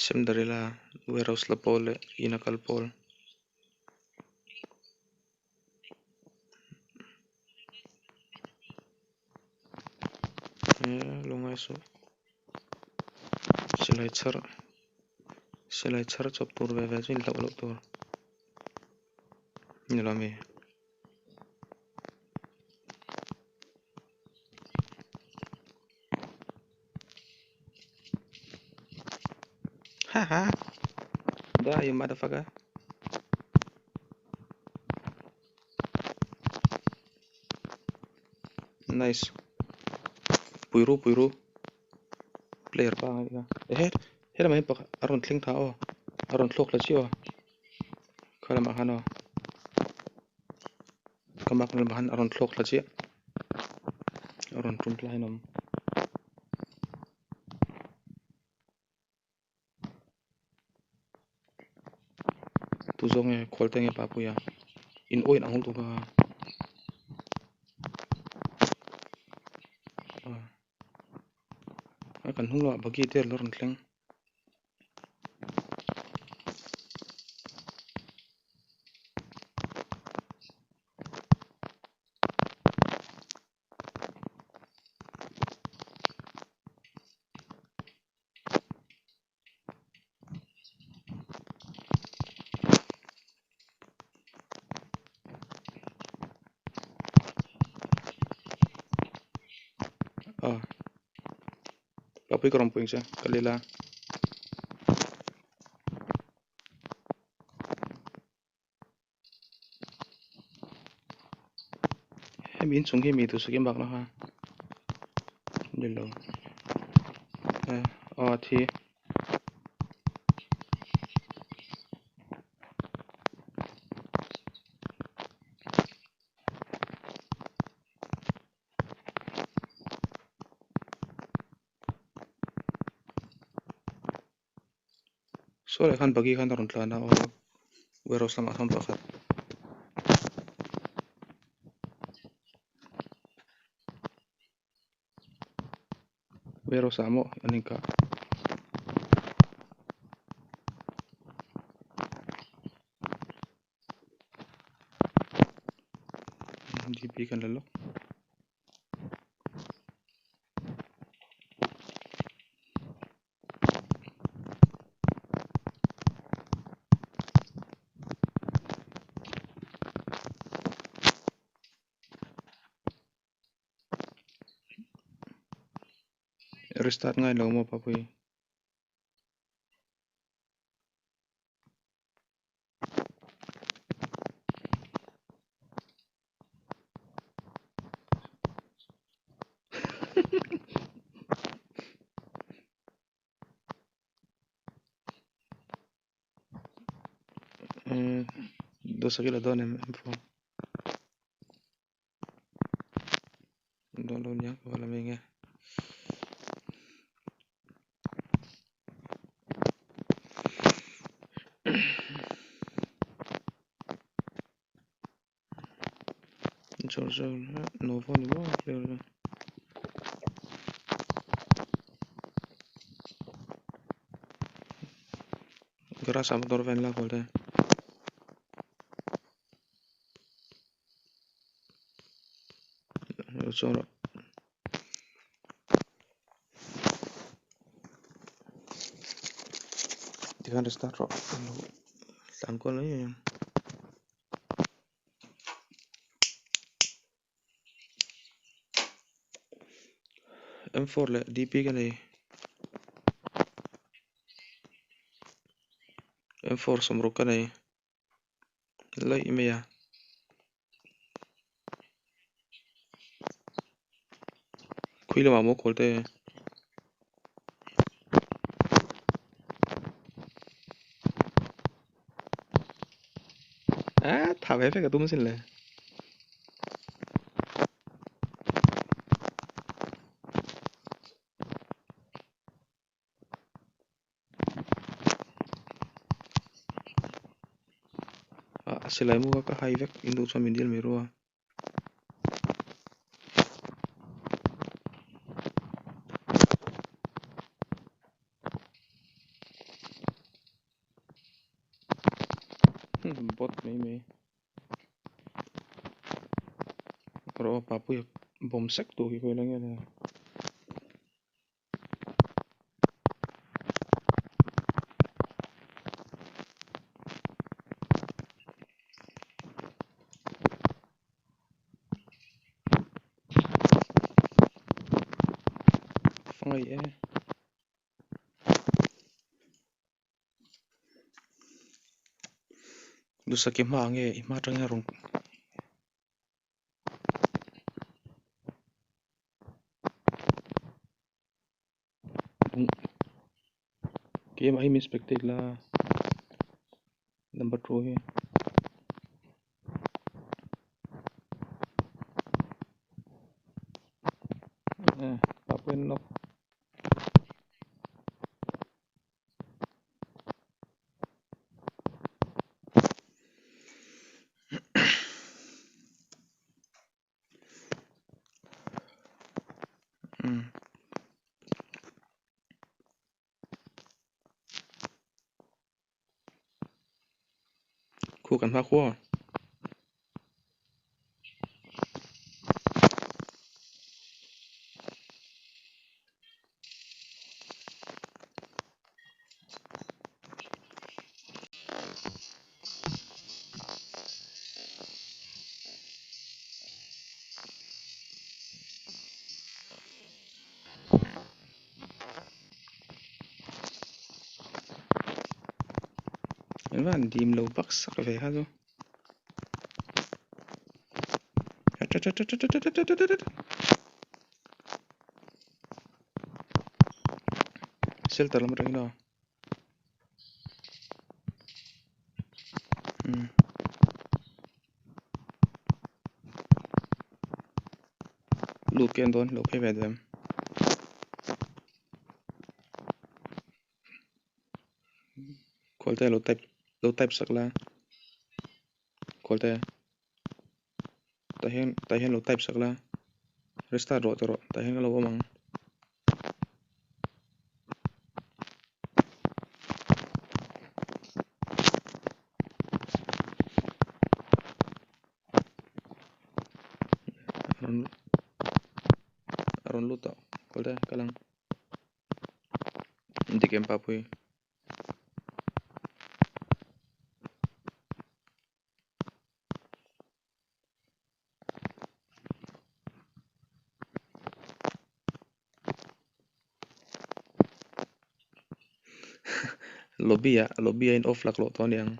Semdarila warehouse la pawl leh ina kal pawl. Lo ngai suh silai chhar silai chhar chawp tur ve ve chu inhlauh loh tur ni lo ami. Haha die you motherfucker. Nice. Pui ru pui ru. Player pa ngai ka. Ehe he lamah hian pakhat a rawn thleng tha aw. A rawn thlawk thla chiah aw. Kha lamah khan aw. Ka mak lamah khan a rawn thlawk thla chiah. A rawn tum tlai an awm. Tu zawk nge khawl te nge Papuia in aw in ang lutuk a a kan hnung lamah buggy te a rawn thleng. A Papui ka rawn pui ang che ka lel a. Hemi inchung hi mi duhsak em bakna kha ni lo aw a thi. Saw leh khan buggy khan a rawn tlan a aw warehouse lamah sawn pakhat. Warehouse ah maw an inkah. D p kan la lawk. Restart ngai lo maw papui. Duhsak ila dawn em em fo. Dawn lo nia ka va la mai nge. Novo ni maw garage ah motor van la kual te. Chuan rawh. Tikhan restart rawh tlan kual mai mai ang. M four leh D P ka nei. M four sawmruk ka nei laih mai a. Khawi lamah maw kawl te. Thah ve vek a tum sin le. Ah silai mu kha ka hai vek in duh chuan min dil mai ru a. Bot mai mai rawh aw papuia bawm sek tur hi khawi lai nge le. Fangai e. Duhsaki hma nge i hma atangin a rawn Keimah hi min spectate la number 2 hi. Papuian knock. Khu kan hma khua. Engvang dim lo bak sak ve kha chu. Shelter lam atangin aw. Umm. Lut ka en dawn lo phei ve duh em. Khualte lo type lo type sak la. Khualte tah hian tah hian lo type sak la restart rawh ti rawh tah hian ka lo awm ang. A rawn lut tawh kawlte kal ang. Dik em papui. Lobby ah lobby a in off laklawh tawh a ni ang.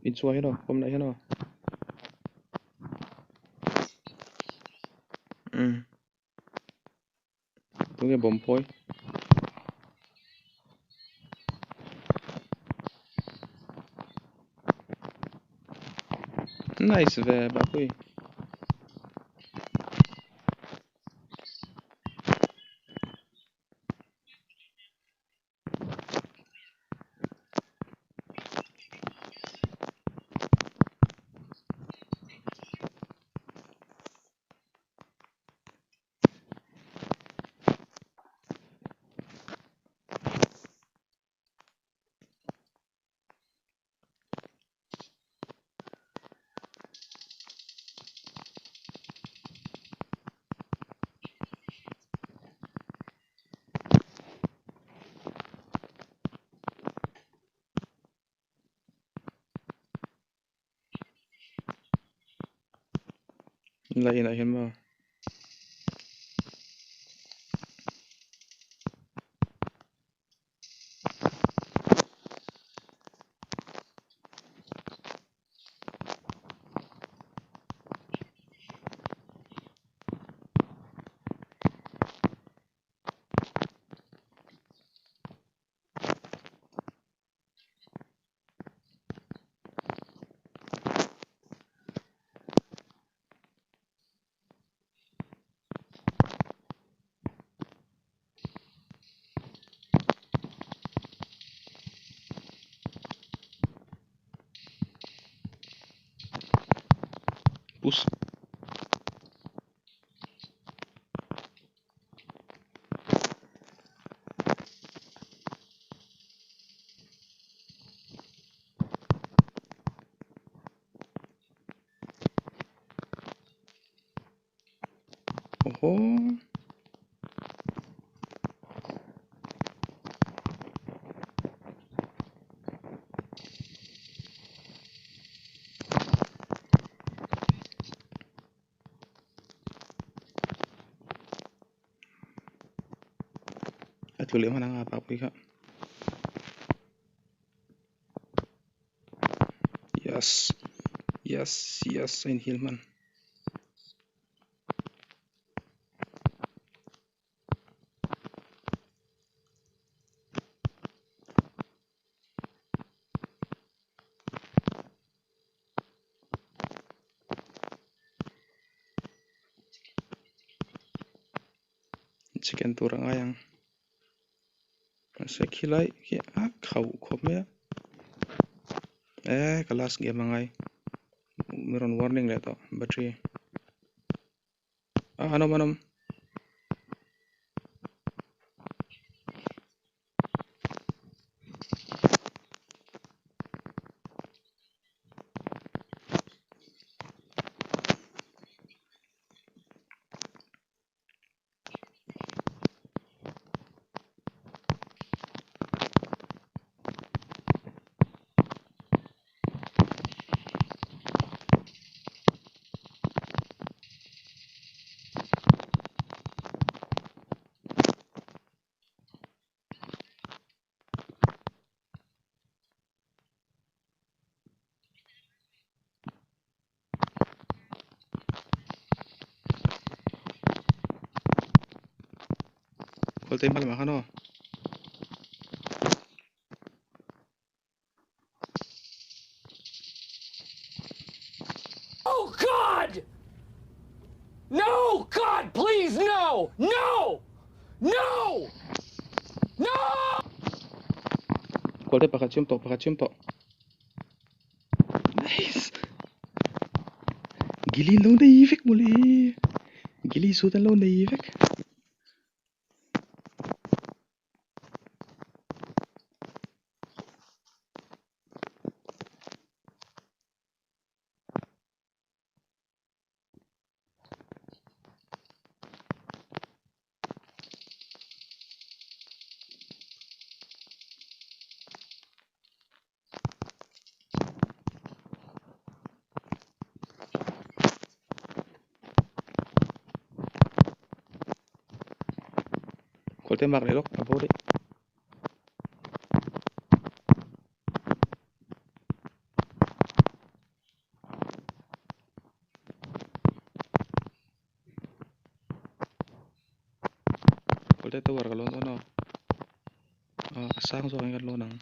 Inchhuah hian aw kawm lah hian aw umm tunge bawm phawi. Nice ve bapui. La inah hian maw. Push. Oho. A tlu leh hman anga a pui kha. Yes yes yes a inhil hman. Chicken tur a ngai ang mahse khilai khi a khauh khawp mai a eh ka last game a ngai min rawn warning leh tawh battery ah an awm an awm. Kawlte hma lamah khan aw. Oh God! No! God, please, no! No! No! No! Kawlte pakhat chhum tawh, pakhat chhum tawh. Nice! Gili lo nei vek mawle. Gili suit an lo nei vek. Kawlte mak leh lawk a bo daih. Kawlte tower ka lawn dawn aw. A sang zawk in kan lawn ang.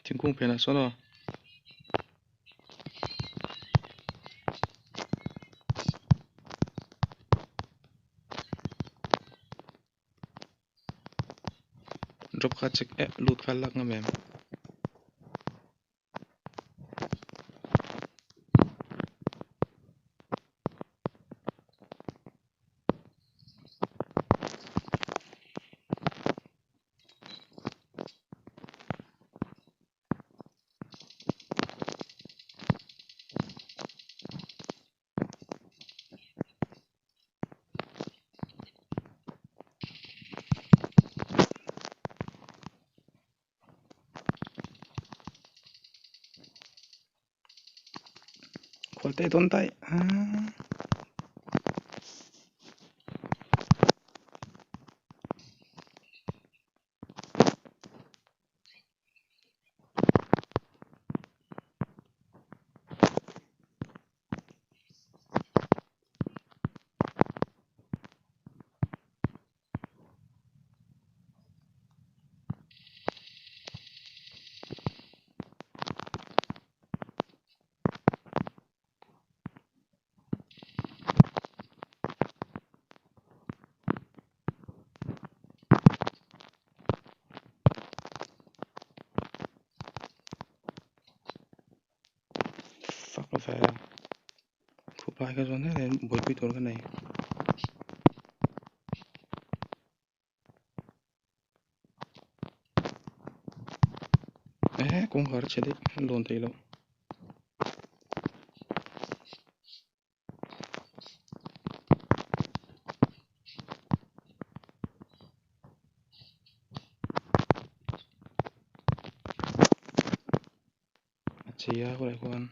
Thingkung phenah sawn aw. Drop kha check eh lut kha lak ngam em. Kawlte dawn daih. Ka khupa hi ka zawn hle hle buaipui tur ka nei. Eh kawngkhar a chhe daih a lawn theih loh. A chei a khawlai khuan.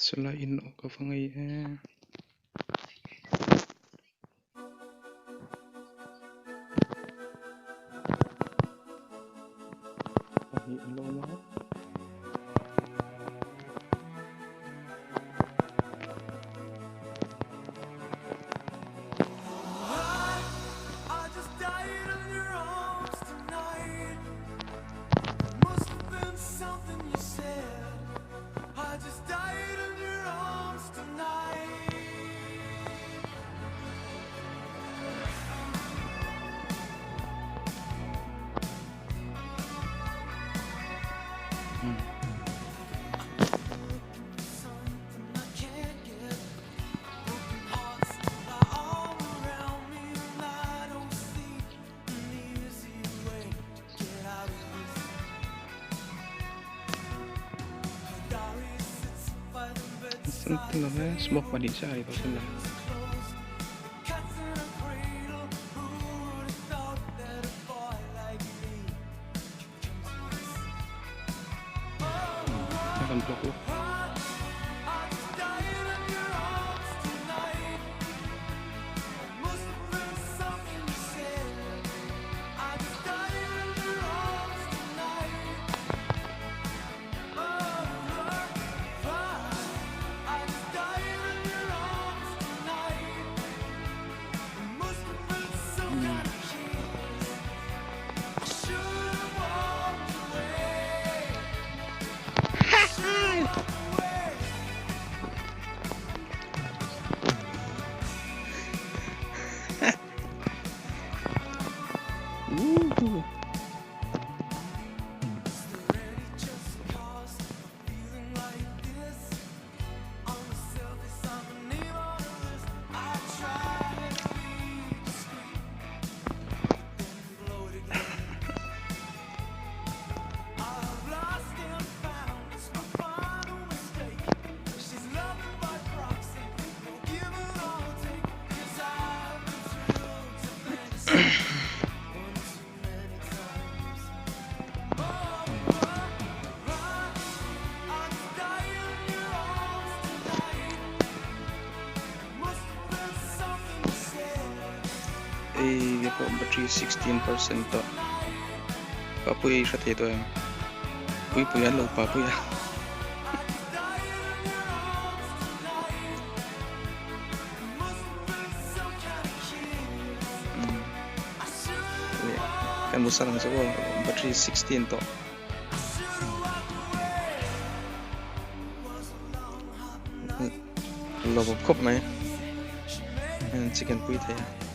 Sala in awk a va ngei em. Pahnih an lo awm a. Smoke pahnih chiah a ri tawh sin le. A kan block lawk. Hei pawh battery 16% tawh papui hre thei tawh em puipui an lo papui a. Kan hmu sang chu aw battery 16 tawh. Lawm khawp mai chicken pui thei a.